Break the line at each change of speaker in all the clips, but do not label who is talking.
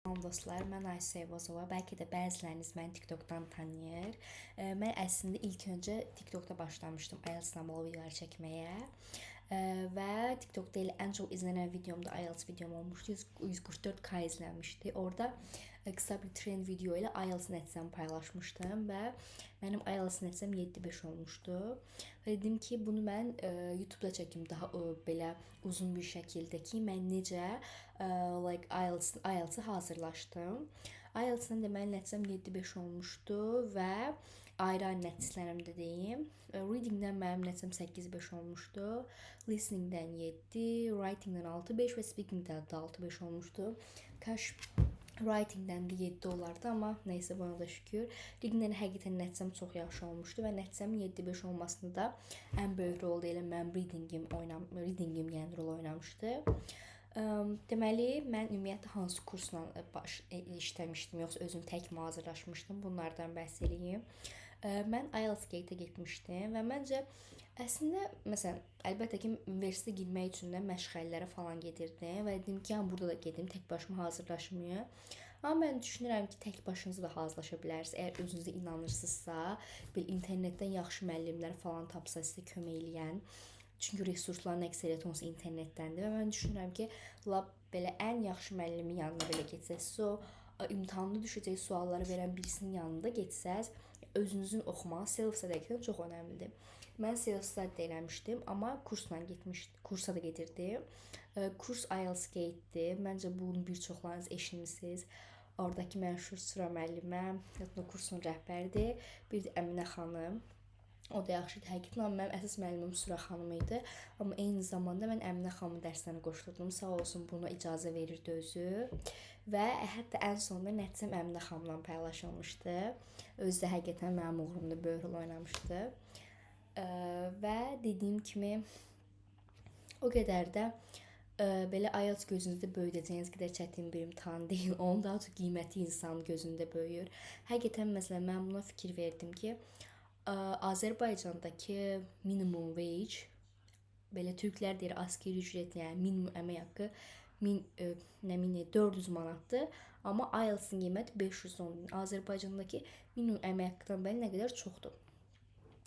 Salam dostlar, mən Ayşə Eyvazova. Bəlkə də bəziləriniz məni TikTokdan tanıyır. Mən əslində ilk öncə TikTokda başlamışdım IELTS-la bağlı videolar çəkməyə. Və TikTokda elə ən çox izlənən videom da IELTS videom olmuşdu. 144K izlənmişdi. Orada qısa bir trend video ilə IELTS nəticəmi paylaşmışdım və mənim IELTS nəticəm 7.5 olmuşdu. Və dedim ki, bunu mən YouTube-da çəkim daha belə uzun bir şəkildə ki, mən necə like IELTS-a hazırlaşdım. IELTS-ın deməli nəticəm 7.5 olmuşdu və ayrı-ayrı nəticələrimi də deyim. Reading-dən mənim nəticəm 8.5 olmuşdu. Listening-dən 7, writing-dən 6.5 və speaking-dən də 6.5 olmuşdu. Kaş writing-dən də 7 olardı, amma nəysə, buna da şükür. Reading-dən həqiqətən nəticəm çox yaxşı olmuşdu və nəticəmin 7.5 olmasında da ən böyük rol elə mənim reading-im yəni rol oynamışdı. Deməli, mən ümumiyyətlə hansı kursla işləmişdim, yoxsa özüm tək mi hazırlaşmışdım, bunlardan bəhs eləyim. Mən IELTS Gate-ə getmişdim və məncə əslində, məsələn, əlbəttə ki, universitetə girmək üçün də məşğələlərə falan gedirdim və dedim ki, yəni burada da gedim, tək başıma hazırlaşmayım. Amma mən düşünürəm ki, tək başınıza da hazırlaşa bilərsiniz. Əgər özünüzə inanırsınızsa, bir internetdən yaxşı müəllimlər falan tapsa sizə kömək eləyən. Çünki resursların əksəriyyəti onsuz internetdəndir və mən düşünürəm ki, lap belə ən yaxşı müəllimin yanına belə getsəz, o imtahanda düşəcək sualları verən birisinin yanında getsəz, özünüzün oxumağı, self study həqiqətən çox önəmlidir. Mən self study də eləmişdim, amma kursla getmişdim, kursa da gedirdim. Kurs IELTS Gate-dir. Məncə bunu bir çoxlarınız eşitmisiniz. Oradakı məşhur Sura müəllimə, o kursun rəhbəridir. Bir də Əminə xanım. O da yaxşı idi. Həqiqətən amma mənim əsas müəllimim Sura xanım idi. Amma eyni zamanda mən Əminə xanımın dərslərinə qoşulurdum. Sağ olsun, buna icazə verirdi özü. Və hətta ən sonunda nəticəm Əminə xanımla paylaşılmışdı. Özü də həqiqətən mənim uğurumda böyük rol oynamışdı. Və dediyim kimi, o qədər də belə IELTS gözünüzdə böyüdəcəyiniz qədər çətin bir imtahan deyil. Onun daha çox qiyməti insanın gözündə böyüyür. Həqiqətən, məsələn, mən buna fikir verdim ki, Azərbaycandakı minimum wage, belə türklər deyir asgari ücret, yəni minimum əmək haqqı min nə min 400 manatdır. Amma IELTS-in qiyməti 510 min. Azərbaycandakı minimum əmək haqqından belə nə qədər çoxdur.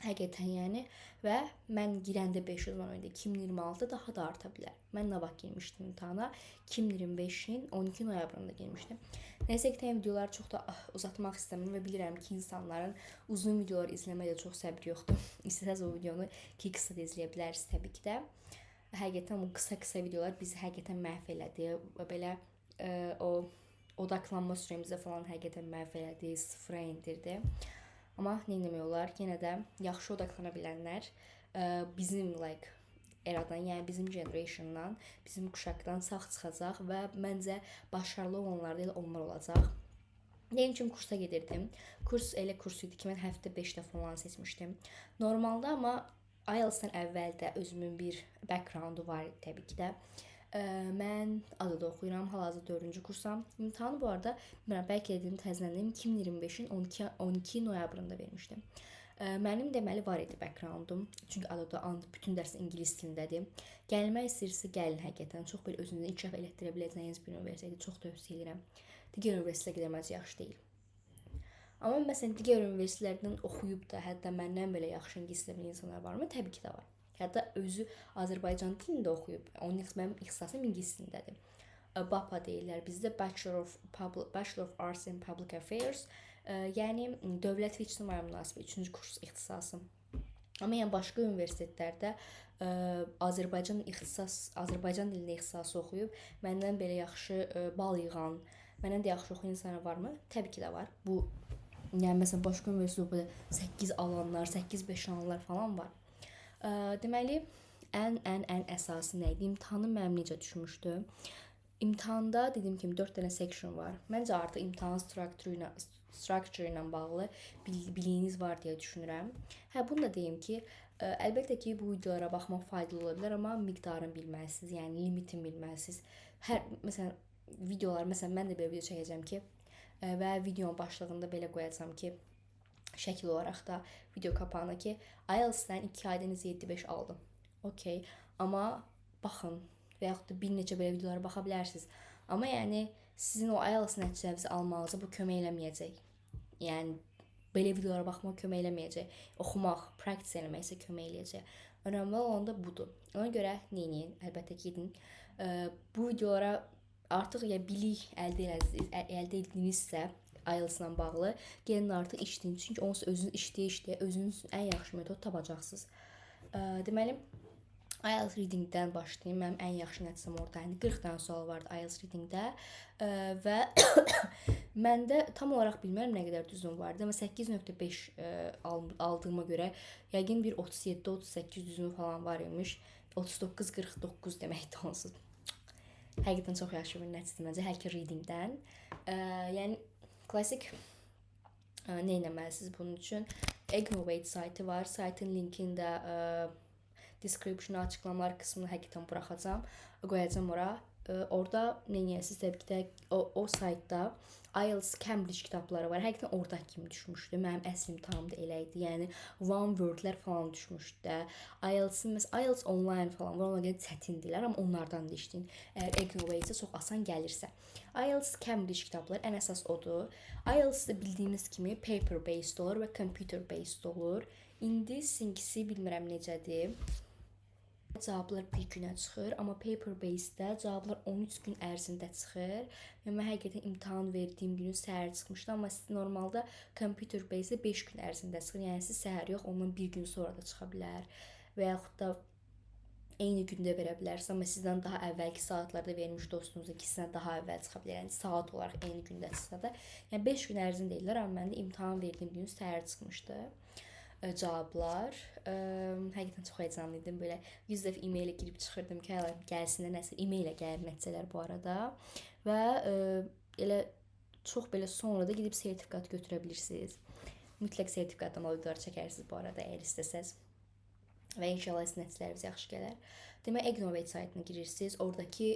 Həqiqətən yəni və mən girəndə 500 manat idi. 2026-da daha da arta bilər. Mən nə vaxt girmişdim imtahana? 2025-in 12 noyabrında girmişdim. Nəysə ki, videoları çox da uzatmaq istəmirəm və bilirəm ki, insanların uzun videolar izləməyə də çox səbri yoxdur. İstəsəz o videonu ki qısa da izləyə bilərsiniz təbii ki də. Həqiqətən bu qısa-qısa videolar bizi həqiqətən məhv elədi və belə o odaqlanma sürəmizə falan həqiqətən məhv elədi, sıfıra endirdi. Amma nə etmək olar? Yenə də yaxşı odaqlana bilənlər bizim like eradan, yəni bizim generationdan, bizim quşaqdan sağ çıxacaq və məncə başarılı olanlar da elə onlar olacaq. Dediyim kimi, kursa gedirdim. Kurs elə kurs idi ki, mən həftə 5 dəfə falan seçmişdim. Normalda amma IELTS-dan əvvəl də özümün bir background-u var idi təbii ki də. Mən ADA-da oxuyuram, hal-hazırda 4-cü kursam. İmtahanı bu arada mən bəlkə dedim təzədən 2025-in 12 noyabrında vermişdim. Mənim deməli var idi background-um. Çünki ADA-da bütün dərs ingilis dilindədir. Gəlmək istəyirsə gəlin həqiqətən. Çox belə özünüzü inkişaf elətdirə biləcəyiniz bir universitetdir. Çox tövsiyə edirəm. Digər universitetə qədər məncə yaxşı deyil. Amma məsələn, digər universitetlərdən oxuyub da hətta məndən belə yaxşı ingilis dilini bilən insanlar varmı? Təbii ki də var. Hətta özü Azərbaycan dilində oxuyub. Onun mənim ixtisasım ingilis dilindədir. BAPA deyirlər bizdə, Bachelor of Arts in Public Affairs. Yəni dövlət və ictimai münasibət 3-cü kurs ixtisasım. Amma yəni başqa universitetlərdə Azərbaycan dilində ixtisası oxuyub məndən belə yaxşı bal yığan, məndən də yaxşı oxuyan insanlar varmı? Təbii ki də var. Bu yəni məsələn, başqa universitetdə 8 alanlar, 8-5 alanlar falan var. Deməli, ən ən ən əsası nə idi? İmtahanım mənim necə düşmüşdü? İmtahanda dediyim kimi 4 dənə section var. Məncə artıq imtahan structure ilə bağlı biliyiniz var deyə düşünürəm. Hə, bunu da deyim ki, əlbəttə ki, bu videolara baxmaq faydalı ola bilər, amma miqdarını bilməlisiniz, yəni limitini bilməlisiniz. Hər məsələn videolar, məsələn, mən də belə video çəkəcəm ki, və videonun başlığında belə qoyacağam ki, şəkil olaraq da video kapağına ki, IELTS-dən 2 ayda necə 7.5 aldım. Okay, amma baxın və yaxud da bir neçə belə videolara baxa bilərsiniz. Amma yəni Sizin o IELTS nəticənizi almağınıza bu kömək eləməyəcək. Yəni belə videolara baxmaq kömək eləməyəcək. Oxumaq, practice eləmək isə kömək eləyəcək. Önəmli olan da budur. Ona görə nə edin? Əlbəttə ki, gedin. Bu videolara artıq ya bilik əldə etdinizsə IELTS-la bağlı, gəlin artıq işləyin. Çünki onsuz özünüz işləyə-işləyə özünüz üçün ən yaxşı metod tapacaqsınız. Deməli, IELTS reading-dən başlayım. Mənim ən yaxşı nəticəm orada idi. 40 dənə sual vardı IELTS reading-də və məndə tam olaraq bilmirəm nə qədər düzüm vardı, amma 8.5 aldığıma görə yəqin bir 37-38 düzüm falan var imiş. 39-49 deməkdir onsuz. Həqiqətən çox yaxşı bir nəticədir məncə, hələ ki reading-dən. Yəni klassik nə etməlisiniz bunun üçün? Engnovate saytı var. Saytın linkini də description, açıqlamalar qismına həqiqətən buraxacağam, qoyacağam ora. Orada nə edəsiniz? Təbii ki də o saytda IELTS Cambridge kitabları var. Həqiqətən orada kimi düşmüşdü. Mənim əsl imtahanım da elə idi. Yəni one word-lər falan düşmüşdü də. IELTS-in məsələn IELTS online falan var. Ona görə çətindirlər, amma onlardan da işləyin. Əgər Engnovate çox asan gəlirsə. IELTS Cambridge kitabları ən əsas odur. IELTS də bildiyiniz kimi paper based olur və computer based olur. İndi sizinkisi bilmirəm necədir. Cavablar bir günə çıxır, amma paper based-də cavablar 13 gün ərzində çıxır. Və mən həqiqətən imtahan verdiyim günün səhər çıxmışdı, amma normalda computer based-də 5 gün ərzində çıxır. Yəni siz səhər yox, ondan bir gün sonra da çıxa bilər və yaxud da eyni gündə verə bilərsiniz, amma sizdən daha əvvəlki saatlarda vermiş dostunuz ikisindən daha əvvəl çıxa bilər. Yəni saat olaraq eyni gündə çıxsa da, yəni 5 gün ərzində deyirlər, amma məndə imtahan verdiyim gün səhər çıxmışdı cavablar. Həqiqətən çox həyəcanlı idim. Belə 100 dəfə e-mailə girib çıxırdım ki, hələ gəlsin də nəsə, e-mailə gəlir nəticələr bu arada. Və elə çox belə sonra da gedib sertifikat götürə bilirsiniz. Mütləq sertifikatdan videolar çəkərsiniz bu arada, əgər istəsəz. Və inşallah sizin nəticələriniz yaxşı gələr. Demək, Engnovate saytına girirsiniz. Oradakı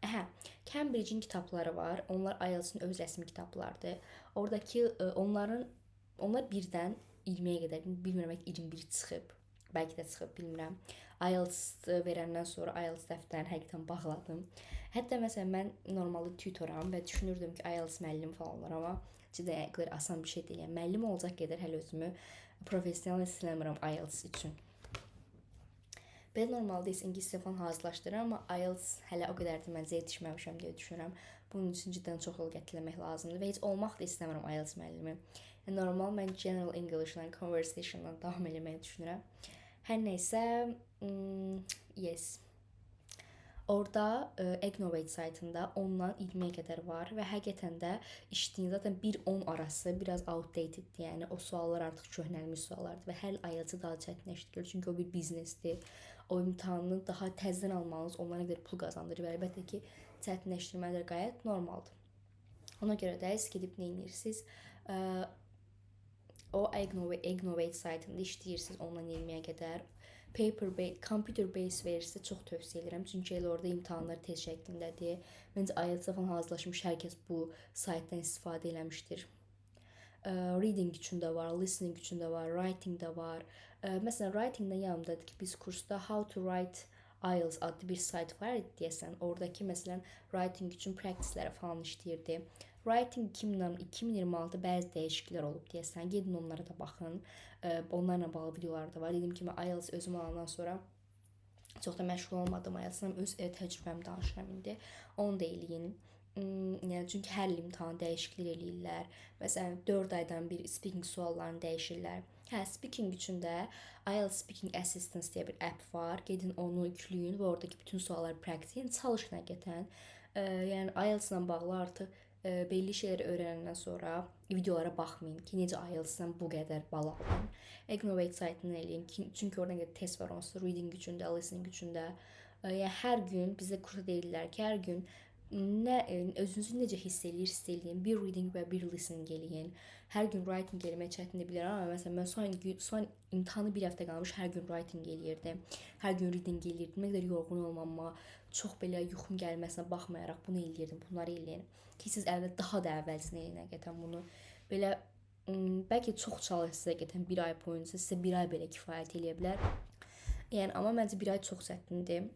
hə, Cambridge-in kitabları var. Onlar IELTS-in öz rəsmi kitablarıdır. Oradakı onlar birdən 20-yə qədər, bilmirəm, bəlkə 21 çıxıb. Bəlkə də çıxıb, bilmirəm. IELTS verəndən sonra IELTS dəftərini həqiqətən bağladım. Hətta məsələn mən normalda tutoram və düşünürdüm ki, IELTS müəllimi falan olar, amma cidden qədər asan bir şey deyil. Yəni müəllim olacaq qədər hələ özümü professional hiss eləmirəm IELTS üçün. Belə normalda isə ingilis falan hazırlaşdırıram, amma IELTS hələ o qədər də məncə yetişməmişəm deyə düşünürəm. Bunun üçün cidden çox yol qət eləmək lazımdır və heç olmaq da istəmirəm IELTS müəllimi. Yəni, normal mən General English-la, conversation-la davam eləməyi düşünürəm. Hər nəysə, yes. Orada Engnovate saytında 10-dan 20-yə qədər var və həqiqətən də işləyin. Zaten 1-10 arası biraz outdated-dir. Yəni o suallar artıq köhnəlmiş suallardır və hər IELTS-i daha çətinləşdirir. Çünki o bir biznesdir. O imtahanı daha təzədən almanız onlara qədər pul qazandırır və əlbəttə ki, çətinləşdirmələr qayət normaldır. Ona görə də siz gedib nə edirsiniz? O Engnovate saytında işləyirsiniz 10-dan 20-yə qədər. Paper based, computer based verirsə çox tövsiyə edirəm. Çünki elə orada imtahanlar tez şəklindədir. Məncə IELTS-a falan hazırlaşmış hər kəs bu saytdan istifadə eləmişdir. Reading üçün də var, listening üçün də var, writing də var. Məsələn, writing-dən yanımdadır ki, biz kursda How to Write IELTS adlı bir sayt var idi deyəsən. Oradakı məsələn writing üçün practice-lərə falan işləyirdi. Writing 2026 bəzi dəyişikliklər olub deyəsən. Gedin onlara da baxın. Onlarla bağlı videolar da var. Dediyim kimi IELTS özüm alandan sonra çox da məşğul olmadım IELTS-la. Öz təcrübəmi danışıram indi. Onu da eləyin. Yəni çünki hər il imtahan dəyişiklik eləyirlər. Məsələn, 4 aydan bir speaking suallarını dəyişirlər. Hə, speaking üçün də IELTS Speaking Assistance deyə bir app var. Gedin onu yükləyin və oradakı bütün sualları practice, yəni çalışın həqiqətən. Yəni IELTS-la bağlı artıq belli şeyləri öyrənəndən sonra videolara baxmayın ki, necə IELTS-dan bu qədər bal aldım. Engnovate saytını eləyin ki, çünki orada qədər test var onsuz reading üçün də, listening üçün də. Yəni hər gün bizə kursda deyirlər ki, hər gün nə özünüzü necə hiss eləyirsiniz eləyin. Bir reading və bir listening eləyin. Hər gün writing eləmək çətindir bilirəm, amma məsələn mən son gün, son imtahanı bir həftə qalmış hər gün writing eləyirdim. Hər gün reading eləyirdim. Nə qədər yorğun olmama, çox belə yuxum gəlməsinə baxmayaraq bunu eləyirdim. Bunları eləyin. Ki siz əvvəl daha da əvvəlcədən eləyin həqiqətən bunu. Belə bəlkə çox çalışsınız həqiqətən bir ay boyunca sizə bir ay belə kifayət eləyə bilər. Yəni amma məncə bir ay çox çətindir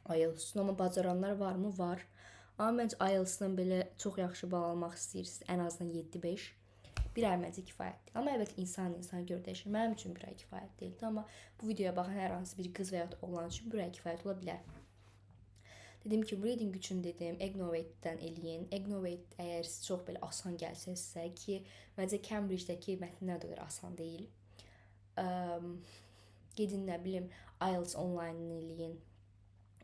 IELTS üçün, amma bacaranlar varmı? Var. Amma məncə IELTS-dan belə çox yaxşı bal almaq istəyirsiniz, ən azından 7-5. Bir ay məncə kifayətdir. Amma əlbəttə insan insana görə dəyişir. Mənim üçün bir ay kifayət deyildi, amma bu videoya baxan hər hansı bir qız və ya oğlan üçün bir ay kifayət ola bilər. Dedim ki, reading üçün dedim, Engnovate-dən eləyin. Engnovate əgər siz çox belə asan gəlsə sizə ki, məncə Cambridge-dəki mətnlər də o qədər asan deyil. Gedin nə bilim IELTS onlaynını eləyin.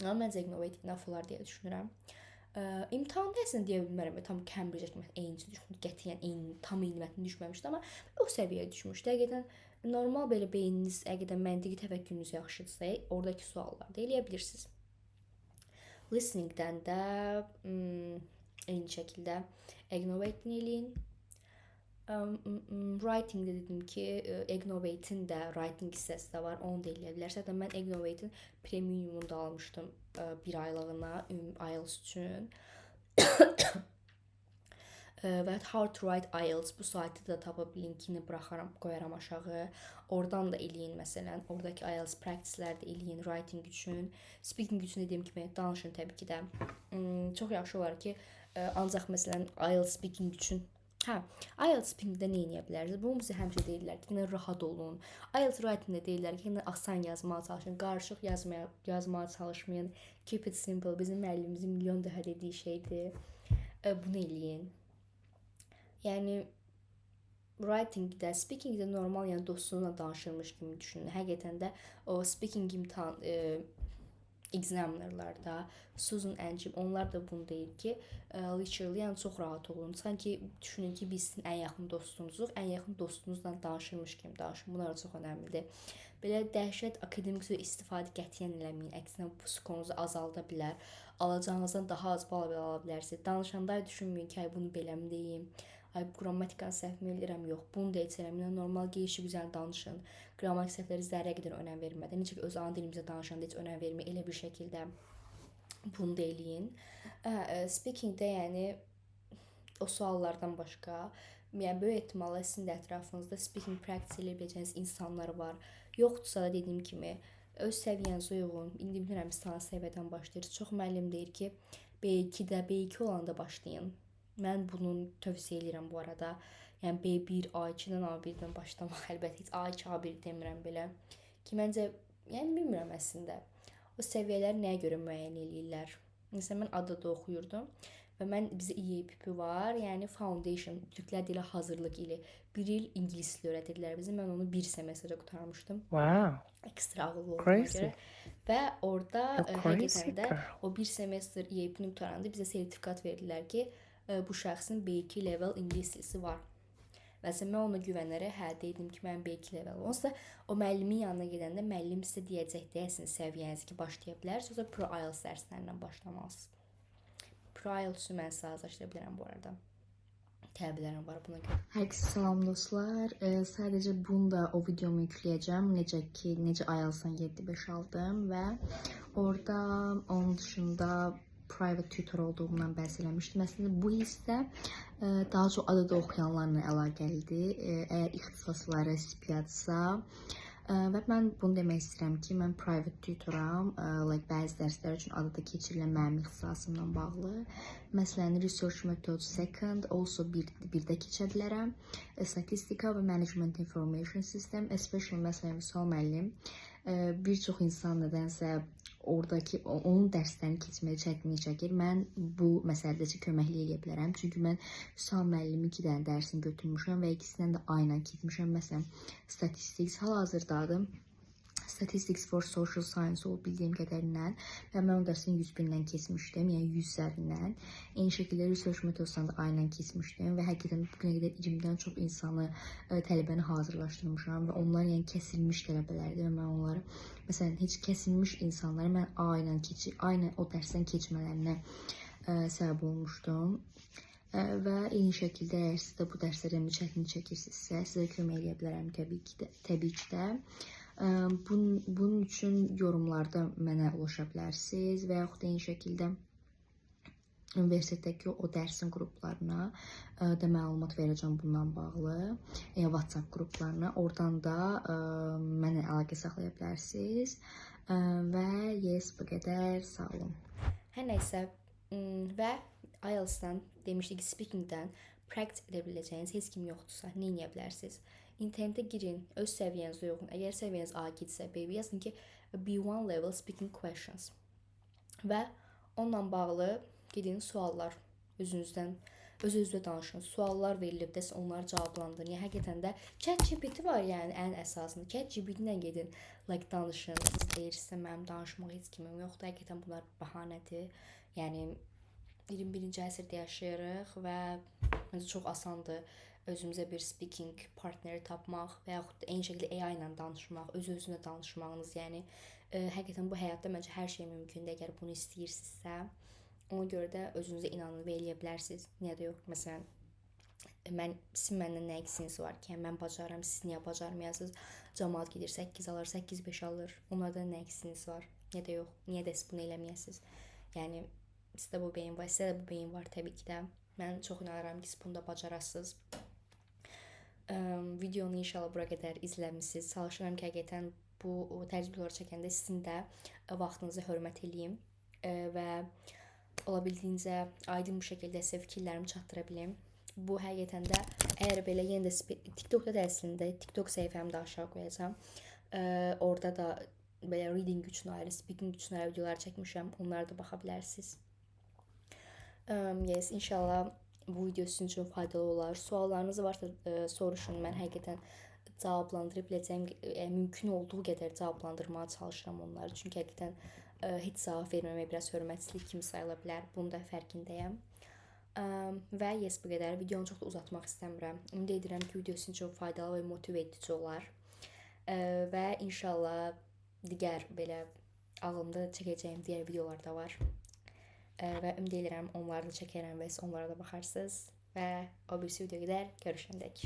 Amma məncə Engnovate enough olar deyə düşünürəm. İmtahanda əslində deyə bilmərəm, tam Cambridge-dəki mətn eynicə düşmüşdü, qətiyyən eyni, tam eyni mətn düşməmişdi, amma o səviyyəyə düşmüşdü. Həqiqətən normal belə beyniniz, həqiqətən məntiqi təfəkkürünüz yaxşıdırsa, oradakı sualları da eləyə bilirsiniz. Listening-dən də eyni şəkildə Engnovate-ni eləyin. Writing-də dedim ki, Engnovate-in də writing hissəsi də var, onu da eləyə bilərsiniz. Hətta mən Engnovate-in premiumunu da almışdım bir aylığına IELTS üçün. Və How to Write IELTS bu saytı da tapıb linkini buraxaram, qoyaram aşağı. Oradan da eləyin məsələn. Oradakı IELTS practice-lər də eləyin writing üçün. Speaking üçün dediyim kimi danışın təbii ki də. Çox yaxşı olar ki, ancaq məsələn IELTS speaking üçün. Hə, IELTS speaking-də nə edə bilərsiniz? Bunu bizə həmişə deyirlər ki, yenə rahat olun. IELTS writing-də deyirlər ki, yenə asan yazmağa çalışın, qarışıq yazmağa çalışmayın. Keep it simple. Bizim müəllimimizin milyon dəfə dediyi şeydir. Bunu eləyin. Yəni writing-də, speaking-də normal, yəni dostunuzla danışırmış kimi düşünün. Həqiqətən də o speaking imtahan examinerlarda Susan Ancim, onlar da bunu deyir ki, literally, yəni çox rahat olun. Sanki düşünün ki, biz sizin ən yaxın dostunuzuq, ən yaxın dostunuzla danışırmış kimi danışın. Bunlar da çox önəmlidir. Belə dəhşət akademik söz istifadə qətiyyən eləməyin. Əksinə bu skorunuzu azalda bilər. Alacağınızdan daha az bal belə ala bilərsiniz. Danışanda düşünməyin ki, ay bunu beləmi deyim? Ay bu qrammatikanı səhvmi eləyirəm? Yox, bunu da heç eləməyin. Normal gelişi gözəl danışın. Qrammatik səhvlərə zərrə qədər önəm vermədən. Necə ki öz ana dilimizdə danışanda heç önəm verməyin, elə bir şəkildə bunu da eləyin. Speaking-də yəni o suallardan başqa, yəni böyük ehtimalla sizin də ətrafınızda speaking practice eləyə biləcəyiniz insanlar var. Yoxdursa da dediyim kimi öz səviyyənizə uyğun, indi bilmirəm siz hansı səviyyədən başlayırsınız. Çox müəllim deyir ki, B2-də, B2 olanda başlayın. Mən bunu tövsiyə eləyirəm bu arada. Yəni B1, A2-dən A1-dən başlamaq əlbəttə heç A2, A1 demirəm belə. Ki məncə, yəni bilmirəm əslində. O səviyyələri nəyə görə müəyyən eləyirlər? Məsələn, mən adada oxuyurdum və mən bizə EAPP var, yəni foundation, türklər deyirlər hazırlıq ili. Bir il ingilis dili öyrədirdilər bizə. Mən onu bir semestrdə qurtarmışdım.
Wow.
Ekstra ağıllı olduğuma
Crazy.
görə. Və orada
You're crazy
həqiqətən də
girl.
o bir semestr EAP-ni qurtaranda bizə sertifikat verdilər ki, bu şəxsin B2 level ingilis dilisi var. Məsələn, mən ona güvənərək hə deyirdim ki, mənim B2 level. Onsuz da o müəllimin yanına gedəndə müəllim sizə deyəcək deyəsin səviyyənizi ki, başlaya bilərsiniz, yoxsa Pro IELTS dərslərindən başlamalısınız. Pro IELTS-ü mən sizə hazırlaşdıra bilərəm bu arada. Tələbələrim var buna görə. Hər kəsə salam dostlar. Sadəcə bunu da o videomu yükləyəcəm. Necə ki, necə IELTS-dan 7.5 aldım və orada onun dışında private tutor olduğumdan bəhs eləmişdim. Əslində bu hissə daha çox adada oxuyanlarla əlaqəlidir. Əgər ixtisasları SPIA-dırsa, və mən bunu demək istəyirəm ki, mən private tutoram. Like bəzi dərslər üçün adada keçirilən mənim ixtisasımla bağlı. Məsələn, Research Methods Second, also birdə keçə bilərəm. Statistika və Management Information System, especially məsələn Vüsal müəllim, bir çox insan nədənsə oradakı onun dərslərini keçməyə çətinlik çəkir. Mən bu məsələdə sizə köməklik eləyə bilərəm. Çünki mən Vüsal müəllimin 2 dənə dərsini götürmüşəm və ikisindən də ayla keçmişəm. Məsələn, Statistics hal-hazırdadır. Statistics for Social Science olub bildiyim qədərindən və mən o dərsini 100 bindən keçmişdim, yəni 100 üzərindən. Eyni şəkildə Research Methods-dan da ayla keçmişdim və həqiqətən bu günə qədər 20-dən çox insanı, tələbəni hazırlaşdırmışam və onlar yəni kəsilmiş tələbələrdir və mən onları, məsələn, heç kəsilmiş insanları mən A ilə keçir, A ilə o dərsdən keçmələrinə səbəb olmuşdum. Və eyni şəkildə əgər siz də bu dərslərdə çətinlik çəkirsinizsə, sizə kömək eləyə bilərəm təbii ki də, təbii ki də. Bunun üçün yorumlarda mənə ulaşa bilərsiniz və yaxud da eyni şəkildə universitetdəki o dərsin qruplarına da məlumat verəcəm bundan bağlı, yəni WhatsApp qruplarına. Oradan da mənə əlaqə saxlaya bilərsiniz. Və yes, bu qədər. Sağ olun. Hər nəysə, Və IELTS-dan demişdik ki, speaking-dən practice edə biləcəyiniz heç kim yoxdursa, nə edə bilərsiniz? İnternetə girin, öz səviyyənizə uyğun. Əgər səviyyəniz A2-dirsə, B1 yazın ki, B1 level speaking questions. Və onunla bağlı gedin suallar özünüzdən öz-özünüzlə danışın. Suallar verilib də onları cavablandırın. Yəni həqiqətən də ChatGPT var, yəni ən əsasında ChatGPT ilə gedin, like danışın. Siz deyirsinizsə mənim danışmaq heç kimim yoxdur. Həqiqətən bunlar bəhanədir. Yəni 21-ci əsrdə yaşayırıq və məncə çox asandır özümüzə bir speaking partneri tapmaq və yaxud da eyni şəkildə AI ilə danışmaq, öz-özünlə danışmağınız, yəni həqiqətən bu həyatda məncə hər şey mümkündür, əgər bunu istəyirsinizsə. Ona görə də özünüzə inanın və eləyə bilərsiniz. Niyə də yox? Məsələn, mən sizin məndən nə əksiyiniz var ki? Yəni mən bacarıram, siz niyə bacarmayasınız? Camaat gedir 8 alır, 8.5 alır. Onlardan nə əksiyiniz var? Niyə də yox? Niyə də siz bunu eləməyəsiniz? Yəni sizdə bu beyin var, sizdə də bu beyin var təbii ki də. Mən çox inanıram ki, siz bunu da bacarasınız. Videonu inşallah bura qədər izləmisiniz. Çalışıram ki, həqiqətən bu tərz videoları çəkəndə sizin də vaxtınızı hörmət eləyim və olabildiyincə aydın bir şəkildə sizə fikirlərimi çatdıra bilim. Bu həqiqətən də əgər belə yenə də TikTokda da əslində TikTok səhifəmi də aşağı qoyacağam. Orada da belə reading üçün ayrı, speaking üçün ayrı videolar çəkmişəm. Onlara da baxa bilərsiniz. Yes, inşallah bu video sizin üçün faydalı olar. Suallarınız varsa soruşun. Mən həqiqətən cavablandıra biləcəyim, mümkün olduğu qədər cavablandırmağa çalışıram onları. Çünki həqiqətən heç cavab verməmək biraz hörmətsizlik kimi sayıla bilər. Bunun da fərqindəyəm. Və yes, bu qədər. Videonu çox da uzatmaq istəmirəm. Ümid edirəm ki, video sizin üçün faydalı və motive edici olar. Və inşallah digər belə ağlımda çəkəcəyim digər videolar da var. Və ümid edirəm onları da çəkərəm və siz onlara da baxarsınız. Və o birisi videoya qədər görüşəndək.